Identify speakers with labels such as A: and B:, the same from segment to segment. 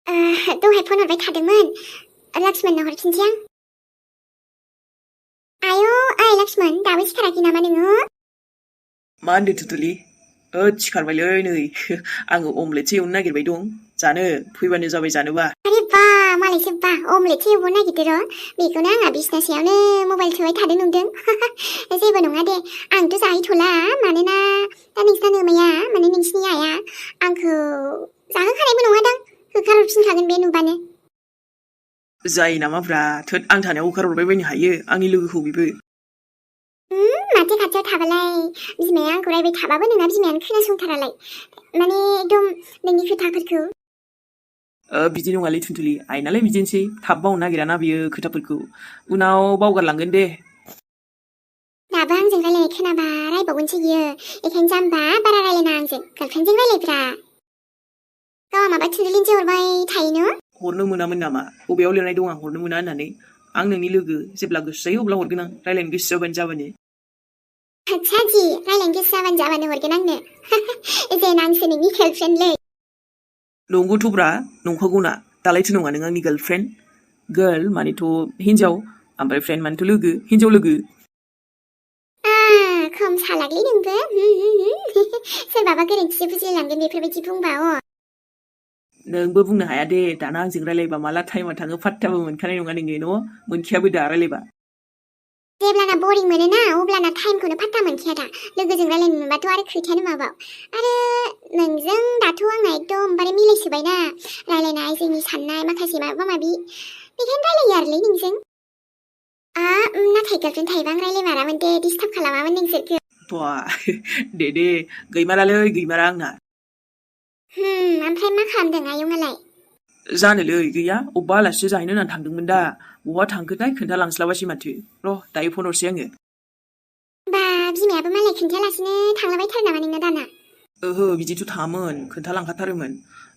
A: दहाय फन हरबाय थादोंमोन लक्ष्मणनो हरफिनसै आं आयौ ओइ लक्ष्मण दाबो सिखाराखै नामा नोङो
B: मा होनदों तुतुलि सिखारबायलै नै आङो अमलेटसो एवनो नागिरबाय दं जानो फैबानो जाबाय जानोबा
A: अरे बा मालायसो बा अमलेटसो एवनो नागिरदों र' बेखौनो आंहा बिसना सायावनो मबाइल थुबाय थादों नंदों जेबो नङा दे आंथ' जाहैथ'ला मानोना दा नोंस्रा नोमाया माने नोंसिनि आइया आंखौ जाहोखानायबो नङादां होखारहरफिनखागोन बे नुबानो
B: जायो नामाब्रा थोद आं थानायाव होखारहरबाय बायनो हायो आंनि लोगोखौ बेबो
A: माथो खाथियाव थाबालाय बिमाया आंखौ रायबाय थाबाबो नोंना बिमायानो खोनासंथारालाय माने एकदम नोंनि खोथाफोरखौ
B: बिदि नङालै तुतुलि आइनालाय बिदिनोसै थाब बावनो नागिराना बियो खोथाफोरखौ उनाव बावगारलांगोन दे
A: दाबो आंजों रायलायनाय खोनाबा रायबावगोनसो बियो बेखायनो जाम्बा बारा रायलायना आंजों गार्लफ्रेन्डजों रायलायब्रा गावहा माबा तुतुलिनोसो हरबाय थायोनो
B: हरनो मोनामोन नामा बबेयाव लिरनाय दं आं हरनो मोना होननानै आं नोंनि लोगो जेब्ला गोसो जायो अब्ला हरगोन आं रायलायनो गोसो जाबानो
A: आच्छा जि रायलायनो गोसो जाबानो हरगोन आंनो जेन आंसो नोंनि गार्लफ्रेन्डलै
B: नंगौथ'ब्रा नंखागौना दालायथो नङा नों आंनि गार्लफ्रेन्ड गार्ल मानेथ' हिन्जाव ओमफ्राय फ्रेन्ड मानेथ' लोगो हिन्जाव लोगो
A: खम सालागलै नोंबो सोरबाबा गोरोन्थिसो बुजिलांगोन बेफोरबायदि बुंबा
B: नोंबो बुंनो हाया दे दाना आंजों रायलायबा माला टाइमा थाङो फात्ताबो मोनखानाय नङा नोङो न' मोनखायाबो दा रायलायबा
A: जेब्लाना बरिं मोनोना अब्लाना टाइमखौनो फात्ता मोनखाया दा लोगोजों रायलायनो मोनबाथ' आरो खोथायानो माबाव आरो नोंजों दाथ' आंना एकदमबारे मिलायसोबायना रायलायनाय जोंनि साननाय माखासे माबा माबि बेखायनो रायलायो आरोलै नोंजों नाथाय गार्लफ्रेन्ड थायोबा आं रायलायमारामोन दे डिस्टार्ब खालामामोन नोंसोरखौ
B: बा दे गैमारालै गैमारा आंना
A: ओमफ्राय मा खालामदों आयंआलाय
B: जानोलै गैया अबेबा आलासिसो जाहैनो होननानै थांदोंमोन दा बहा थांखोथाय खोन्थालांस्लाबासै माथो र' दायो फन हरसै आङो
A: बा बिमायाबो मालाय खोन्थायालासिनो थांलाबायथारो नामा नोंना दाना
B: ओहो बिदिथ' थाङामोन खोन्थालांखाथारोमोन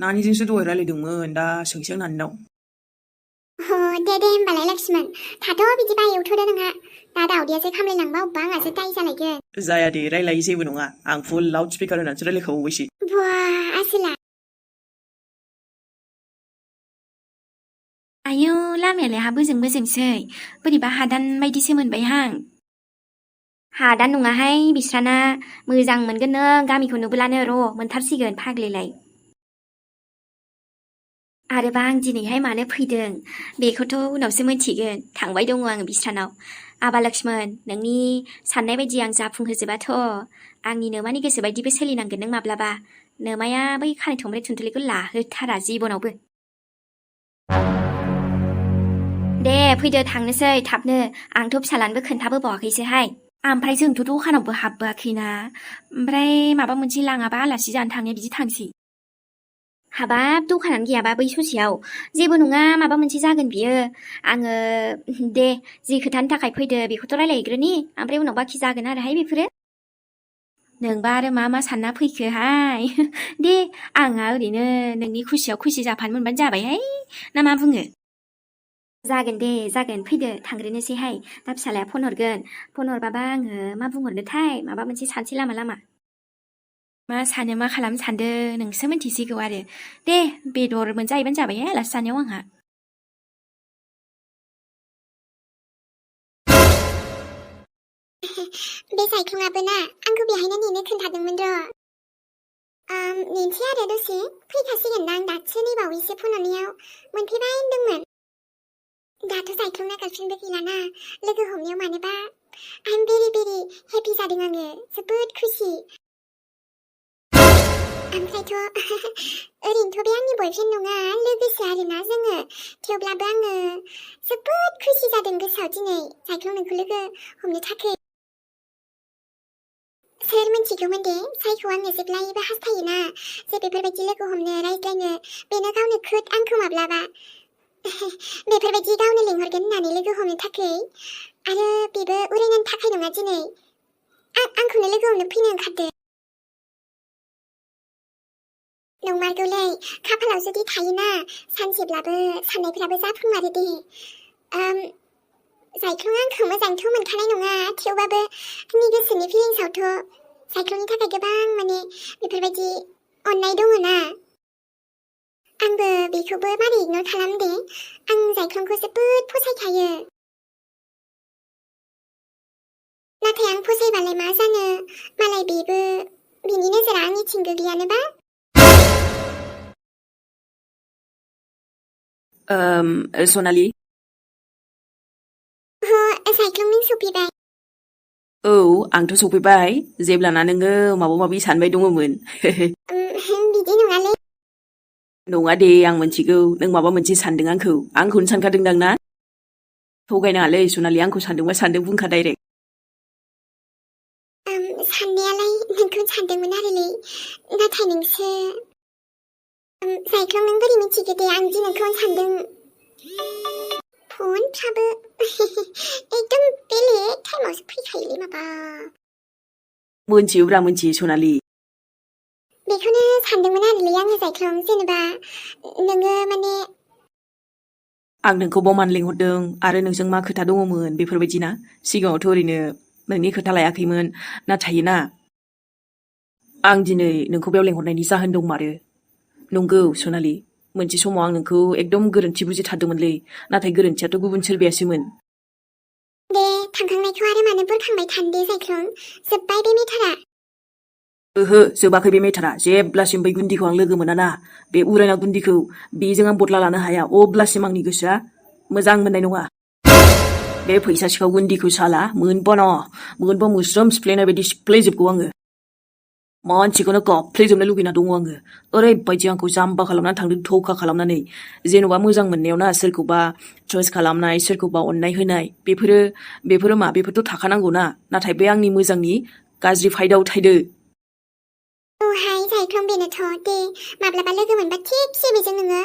B: नानिजोंसो दहाय रायलायदोंमोन दा सोंसै आं नानिनाव
A: दे होमबालाय लक्ष्मण थाथ' बिदिबा एवथ'दो नोंहा दा दावदैयासो खामलायलांबा अबेबा आंहासो दाय जालायगोन
B: जाया दे रायलायो जेबो नङा आं फुल लाउड स्पिकार होनानैसो रायलायखाबावबायसो
A: बा आसोला
C: आयौ लामायालाय हा बोजोंसै बोरैबा हादान बायदिसो मोनबायहां हादान नङाहाय बिस्राना मोजां मोनगोन नों गामिखौ नुबोलानो र' मोनथारसिगोन फाग्लिलाय आरोबा आं दिनैहाय मानो फैदों बेखौथ' उनावसो मोनथिगोन थांबाय दङ आङो बिस्रानाव आबा लक्ष्मण नोंनि साननाय बायदि आं जाफुंहोजोबाथ' आंनि नोमानि गोसो बायदिबो सोलिनांगोन नों माब्लाबा नोमाया बै खानाय थंब्रे थुनथुलिखौ लाहोथारा जिबनावबो दे फैदो थांनोसै थाबनो आंथ' फिसालानोबो खोन्थाबोबावाखैसोहाय ओमफ्राय जोंथ' दखानावबो हाबबोआखैना ओमफ्राय माबा मोनसे लाङाबा आलासि जानो थांनाया बिदि थांसै हाबाब दखानानो गैयाबा बै ससेयाव जेबो नङा माबा मोनसे जागोन बियो आङो दे जि खोथानि थाखाय फैदो बेखौथ' रायलायहैग्रोनि ओमफ्राय उनाव बाखि जागोन आरोहाय बेफोरो नोंबा आरो मा सानना फैखोहाय दे आंहा ओरैनो नोंनि खुसियाव खुसि जाफानो मोनबानो जाबायहाय ना मा बुङो जागोन दे जागोन फैदो थांग्रोनोसैहाय दा फिसालाया फन हरबाबा आङो मा बुंहरनोथाय माबा मोनसे सानसै लामा मा सानो मा खालामनो सानदों नोंसो मिन्थिसिगौ आरो दे बेदर मोनजाहैबानो जाबायहाय आलासि जानायाव आंहा
A: बे सायख्लुङाबो ना आंखौ बेहायनो नेनो खोन्थादोंमोन र' नेनसै आरो दसे फैखासिगोन ना आं दासो नै बावैसो फन हरनायाव मोनफैबाय होनदोंमोन दाथ' सायख्लुंना गार्लफ्रेन्डबो गैलाना लोगो हमनायाव मानोबा आइ एम भेरि हेपि जादों आङो जोबोद खुसि ओमफ्रायथ' ओरैनोथ' बे आंनि बयफ्रेन्ड नङा लोगोसो आरोना जोङो थेवब्लाबो आङो जोबोद खुसि जादों गोसोआव दिनै सायख्लुं नोंखौ लोगो हमनो थाखाय सोर मिन्थिगौमोन दे सायखौ आङो जेब्लायबो हास्थायोना जे बेफोरबायदि लोगो हमनो रायज्लायनो बेनो गावनो खोद आंखौ माब्लाबा बेफोरबायदि गावनो लिंहरगोन होननानै लोगो हमनो थाखाय आरो बेबो उरायनायनि थाखाय नङा दिनै आंखौनो लोगो हमनो फैनो ओंखारदों नंमारगौलै खाफालाव जुदि थायोना सानसेब्लाबो साननायफ्राबो जाफुंमारो दे सायख्लुङा आंखौ मोजांथ' मोनखानाय नङा थेवबाबो आंनि गोसोनि फिलिंसावथ' सायख्लुंनि थाखाय गोबां माने बेफोरबायदि अननाय दङ ना आं आंबो बेखौबो मारै इगनर खालामदे आं जायख्लंखौ जोबोद फसायखायो नाथाय आं फसायबालाय मा जानो मालाय बेबो बिनि नोजोरा आंनिथिं गोग्लैयानोबा
B: सनालि
A: जायख्लं नों सफैबाय
B: औ आंथ' सफैबाय जेब्लाना नोङो माबा माबि सानबाय दङमोन
A: बिदि नङालै
B: नङा दे आं मिथिगौ नों माबा मोनसे सानदों आंखौनो सानखादोंदां ना थगायनाङालै सनालि आंखौ सानदोंबा सानदों बुंखा डाइरेक्ट
A: साननायालाय नोंखौनो सानदोंमोन आरोलै नाथाय नोंसो जायख्लं नों बोरै मिथिगो दे आं दि नोंखौनो सानदों फनफ्राबो एकदम बेलेग टाइमावसो फैखायोलै माबा
B: मोनथियोब्रा मोनथियो सनालि
A: बेखौनो सानदोंमोन आरोलै आङो जायख्लं जेनेबा नोङो माने
B: आं नोंखौ बावमान लिंहरदों आरो नोंजों मा खोथा दङमोन बेफोरबायदि ना सिगाङावथ' ओरैनो नोंनि खोथा लायाखैमोन नाथाय ना आं दिनै नोंखौ बेयाव लिंहरनायनि जाहोन दंमारो नंगौ सनालि मोनसे समाव आं नोंखौ एकदम गोरोन्थि बुजिथारदोंमोनलै नाथाय गोरोन्थियाथ' गुबुन सोरबायासोमोन
A: दे थांखांनायखौ आरो मानो बुरखांबाय थानो दे जायख्लं जोब्बाय बे मेटारा
B: ओहो जोबाखै बे मेटारा जेब्लासिम बै गुन्दिखौ आं लोगो मोनाना बे उरायना गुन्दिखौ बेजों आं बदला लानो हाया अब्लासिम आंनि गोसोआ मोजां मोननाय नङा बे फैसा सिखाव गुन्दिखौ साला मोनबा मुस्रोम सिफ्लेनाय बायदि सिफ्लेजोबगौ आङो मानसिखौनो गाफ्लेजोबनो लुगैना दङ आङो ओरैबायदि आंखौ जाम्बा खालामनानै थांदों धोखा खालामनानै जेन'बा मोजां मोननायाव ना सोरखौबा ट्रास्ट खालामनाय सोरखौबा अननाय होनाय बेफोरो मा बेफोरथ' थाखानांगौ ना नाथाय बे आंनि मोजांनि गाज्रि फाइदाव थायदो
A: हाय जायख्लं बेनोथ' दे माब्लाबा लोगो मोनबा थिगसे बेजों नोङो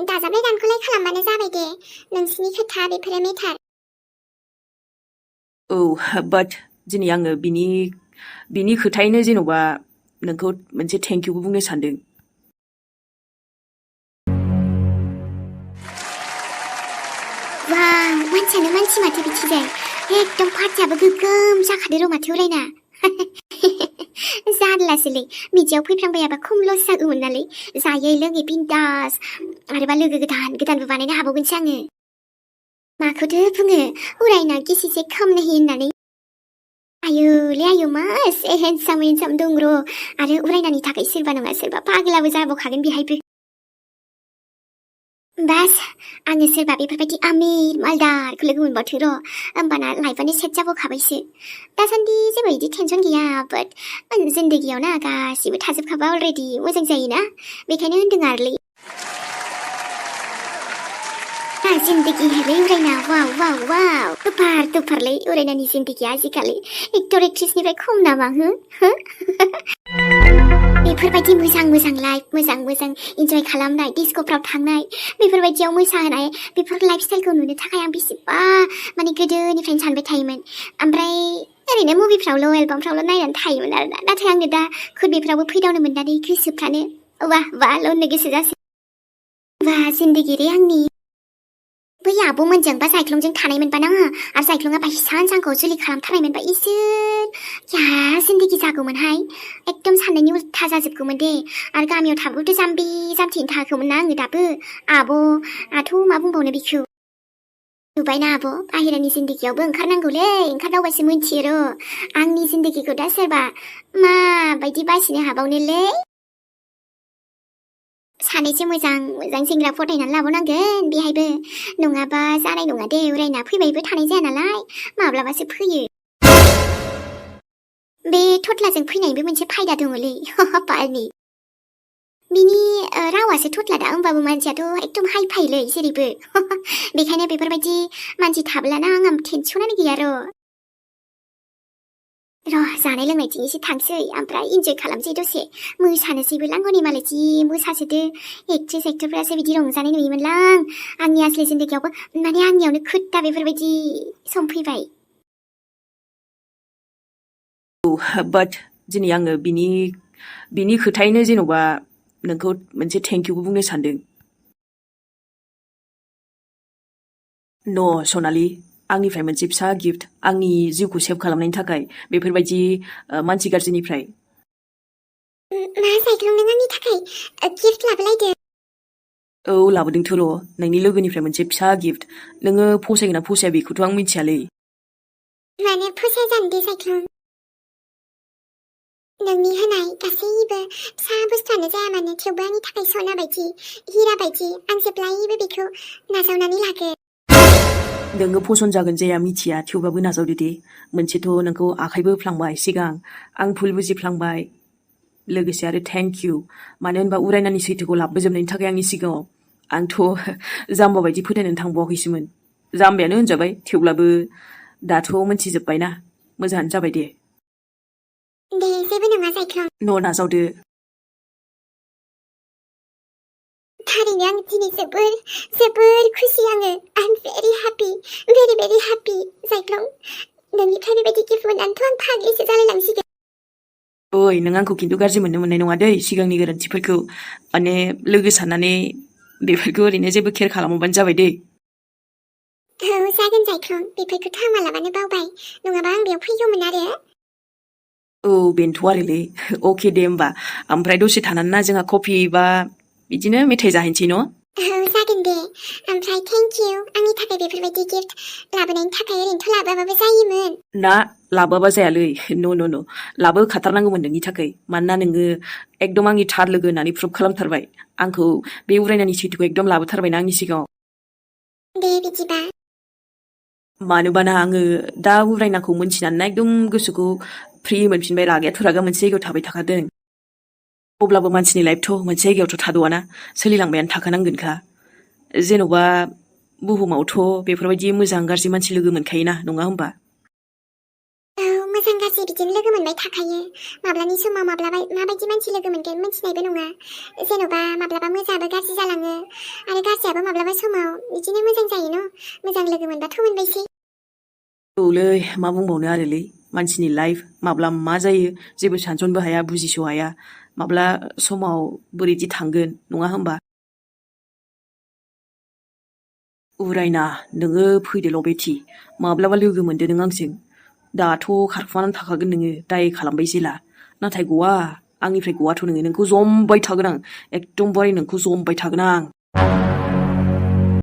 A: दाजाबलाय दानख'लाय खालामबानो जाबाय दे नोंसिनि खोथा बेफोरो मेटार
B: औ बाट दिनै आङो बिनि खोथायैनो जेन'बा नोंखौ मोनसे थेंक इउबो बुंनो सानदों
A: वाव मानसियानो मानसि माथो बिथिजाय एकदम पार्टियाबो गोगोम जाखादो र' माथो उरायना जारलासोलै बिदियाव फैफ्रांबायाबा खम लस जागौमोन नालै जायै लोङै बिन्दास आरोबा लोगो गोदानबो बानायनो हाबावगोनसो आङो माखौथो बुङो उरायना गिसिसे खामनो होयो होननानै आयुलै आयु मा एसे हेन्डसाम दं र' आरो उरायनानि थाखाय सोरबा नङा सोरबा पागलाबो जाबावखागोन बेहायबो बास आङो सोरबा बेफोरबायदि आमिर मालदारखौ लोगो मोनबावथो र' होमबाना लाइफआनो सेट जाबावखाबायसो दासान्दि जेबो बिदि टेनसन गैया बाट जिन्दगियाव ना गासिबो थाजोबखाबा अलरेडि मोजां जायोना बेखायनो होन्दों आरोलै जिन्दगी हेलै उरायना वाव वाव वाव दुपारलै उरायनानि जिन्दगिया आजिखालि एक्टर एक्ट्रिसनिफ्राय खम नामा हो बेफोरबायदि मोजां लाइफ मोजां इन्जय खालामनाय डिस्क'फ्राव थांनाय बेफोरबायदियाव मोसाहोनाय बेफोर लाइफ स्टाइलखौ नुनो थाखाय आं बेसेबा माने गोदोनिफ्रायनो सानबाय थायोमोन ओमफ्राय ओरैनो मुभिफ्रावल' एलबामफ्रावल' नायनानै थायोमोन आरोना नाथाय आङो दा खुद बेफोरावबो फैदावनो मोननानै गोसोफ्रानो वाह ल'नो गोसो जासै वाह जिन्दगी रे आंनि बै आब'मोनजों बा जायख्लंजों थानाय मोनबा ना आरो जायख्लङा बायसान्स आंखौ जुलि खालामथारनाय मोनबा इसोर या जिन्दगी जागौमोनहाय एकदम साननायनि उल्था जाजोबगौमोन दे आरो गामियाव थाबोथ' जाम्बिनो थागौमोन ना आङो दाबो आब'आथ' मा बुंबावनो बेखौ नुबायना आब' बाहेरानि जिन्दगियावबो ओंखारनांगौलै ओंखारदावबासो मिन्थियो र' आंनि जिन्दगिखौ दा सोरबा माबायदि बासिनो हाबावनोलै सानैसो मोजां सेंग्रा फटायनानै लाबावनांगोन बेहायबो नङाबा जानाय नङा दे उरायना फैबायबो थानाय जाया नालाय माब्लाबासो फैयो बे थथलाजों फैनायबो मोनसे फायदा दङलै बालनि बिनि रावासो थथला दा होमबाबो मानसियाथ' एकदम हाइ फाइलै जेरैबो बेखायनो बेफोरबायदि मानसि थाब्लाना आंहा टेनसनानो गैया र' जानाय लोंनायथिं एसे थांसै ओमफ्राय इन्जय खालामसै दसे मोसानोसैबो लां हनै मालाय जि मोसासोदो एक्टरफोरासो बिदि रंजानाय नुयोमोनलां आंनि आसलि जिन्दगियावबो माने आंनियावनो खोथा बेफोरबायदि सम फैबाय
B: बाट दिनै आङो बिनि खोथायैनो जेन'बा नोंखौ मोनसे थेंक इउबो बुंनो सानदों न' सनालि आंनिफ्राय मोनसे फिसा गिफ्ट आंनि जिउखौ सेभ खालामनायनि थाखाय बेफोरबायदि मानसि गाज्रिनिफ्राय
A: मा जायख्लं नों आंनि थाखाय गिफ्ट लाबोलायदो
B: औ लाबोदोंथ' र' नोंनि लोगोनिफ्राय मोनसे फिसा गिफ्ट नोङो फसायगोन ना फसाया बेखौथ' आं मिथियालै
A: मानो फसाया जानो दे साइक्ल'न नोंनि होनाय गासैबो फिसा बुस्थुआनो जाया मानो थेवबो आंनि थाखाय सना बायदि हिरा बायदि आं जेब्लायबो बेखौ नाजावनानै लागोन
B: नोङो फसन जागोन जाया मिथिया थेवबाबो नाजावदो दे मोनसेथ' नोंखौ आखाइबो होफ्लांबाय सिगां आं भुल बुजिफ्लांबाय लोगोसे आरो थेंक इउ मानो होनबा उरायनानि सैथोखौ लाबोजोबनायनि थाखाय आंनि सिगाङाव आंथ' जाम्बा बायदि फोथायनानै थांबावाखैसोमोन जाम्बायानो होनजाबाय थेवब्लाबो दाथ' मोनथिजोब्बायना मोजाङानो जाबाय दे
A: दे जेबो नङा साइक्ल'न
B: न' नाजावदो
A: थारैनो आं दिनै जोबोर खुसि आङो आइ एम भेरि हेपि साइक्ल'न नोंनिफ्राय बेबायदि गिफ्ट मोननानैथ' आं फाग्लिसो जालायलांसिगोन
B: ओइ नों आंखौ खिन्थु गाज्रि मोननो मोननाय नङा दै सिगांनि गोरोन्थिफोरखौ माने लोगो साननानै बेफोरखौ ओरैनो जेबो केयार खालामाबानो जाबाय दै
A: औ जागोन साइक्ल'न बेफोरखौथ' आं मालाबानो बावबाय नङाबा आं बेयाव फैगौमोन आरो
B: औ बेनोथ' आरोलै अके दे होमबा ओमफ्राय दसे थानानै ना जोंहा कफि बा बिदिनो मेथाइ जाहैनोसै न'
A: औ जागोन दे ओमफ्राय थेंक इउ आंनि थाखाय बेफोरबायदि गिफ्ट लाबोनायनि थाखाय ओरैनोथ' लाबोआबाबो जायोमोन
B: ना लाबोआबा जायालै न' लाबोखाथारनांगौमोन नोंनि थाखाय मानोना नोङो एकदम आंनि थार लोगो होननानै प्रुभ खालामथारबाय आंखौ बे उरायनानि सैथोखौ एकदम लाबोथारबायना आंनि सिगाङाव
A: दे बिदिबा
B: मानोबाना आङो दा उरायनाखौ मोनथिनानै एकदम गोसोखौ फ्रि मोनफिनबाय रागायाथ' रागा मोनसे जायगायाव थाबाय थाखादों अब्लाबो मानसिनि लाइफथ' मोनसे जायगायावथ' थाद'आना सोलिलांबायानो थाखानांगोनखा जेन'बा बुहुमावथ' बेफोरबायदि मोजां गाज्रि मानसि लोगो मोनखायोना नङा होमबा
A: औ मोजां गाज्रि बिदिनो लोगो मोनबाय थाखायो माब्लानि समाव माबायदि मानसि लोगो मोनगोन मिथिनायबो नङा जेन'बा माब्लाबा मोजाङाबो गाज्रि जालाङो आरो गाज्रियाबो माब्लाबा समाव बिदिनो मोजां जायो न' मोजां लोगो मोनबाथ' मोनबायसै
B: औलै मा बुंबावनो आरोलै मानसिनि लाइफ माब्ला मा जायो जेबो सानस'नोबो हाया बुजिस' हाया माब्ला समाव बोरैदि थांगोन नङा होमबा उरायना नोङो फैदोल' बेथि माब्लाबा लोगो मोनदो नों आंजों दाथ' खारखुमानानै थाखागोन नोङो दाय खालामबाय जेला नाथाय गवा आंनिफ्राय गवाथ' नोङो नोंखौ जमबाय थागोन आं एकदमबारे नोंखौ जमबाय थागोन आं